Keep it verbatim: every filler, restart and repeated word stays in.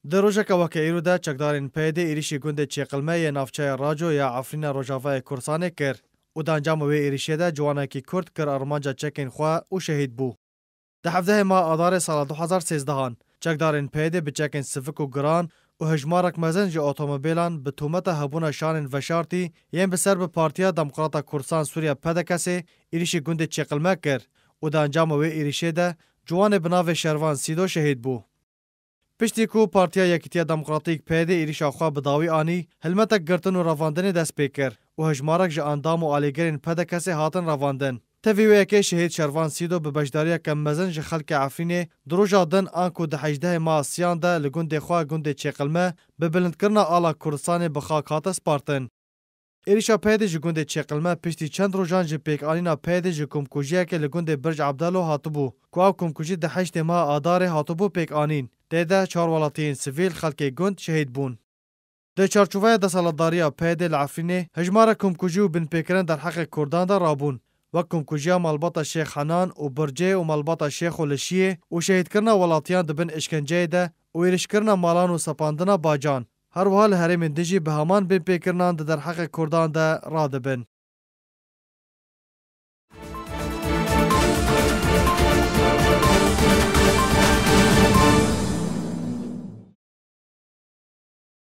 Di rojeke weke îro de çekdarên P Y D'ê êrîşî gundê Çêqilme yê navçeya Raco ya Efrîna Rojavayê Kurdistanê kir û di encama wê êrîşê de ciwanekî Kurd kir armanca çekên xwe û şehîd bû. Di hevdehê meha Adarê sala du hezar sêzdehan, çekdarên P Y D'ê bi çekên sivik û giran û hejmarek mezin ji otomobîlan bi tûmeta hebûna şanên veşartî yên bi ser bi Partiya Demokrata Kurdistan Sûriye, P D K S'ê, êrîşî gundê Çêqilme kir û di encama wê êrîşê de ciwanê bi navê Şervan Sîdo şehîd bû. Piştî ku Partiya Yekîtiya Demokratîk, P Y D, êrîşa xwe bi dawî anî, hilmetek girtin û revandinê dest pê kir û hejmarek ji endam û alîgirên P D K S'ê hatin revandin. Tevî wê yekê şehîd Şervan Sîdo bi beşdariyeke mezin ji xelkê Efrînê di roja din, anku di hejdehê meha Siyan de li gundê xwe, gundê Çêqilme, bi bilindkirina ala Kurdistanê bi xak hate spartin. Êrîşa P Y D'ê ji gundê Çêqilme piştî çend rojan ji pêkanîna P Y D'ê ji komkujiyekê li gundê Birc Abdelo hatibû, ku ev komkujî di heştê meha Adarê hatibû pêkanîn. Tê de çar welatiyên sivîl, xelkê gund şehîd bûn. Di çarçoveya desthilatdariya P Y D'ê li Efrînê hejmara komkujî û binpêkirin derheqê Kurdan de rabûn, wek komkujiya malbata Şêx Henan û Bircê û malbata Şêxo li Şiyê û şehîdkirina welatiyan di bin îşkenceyê de û êrîşkirina malan û sepandina bacan. Her wiha li herêmên din jî bi heman binpêkirinan di derheqê Kurdan de radibin.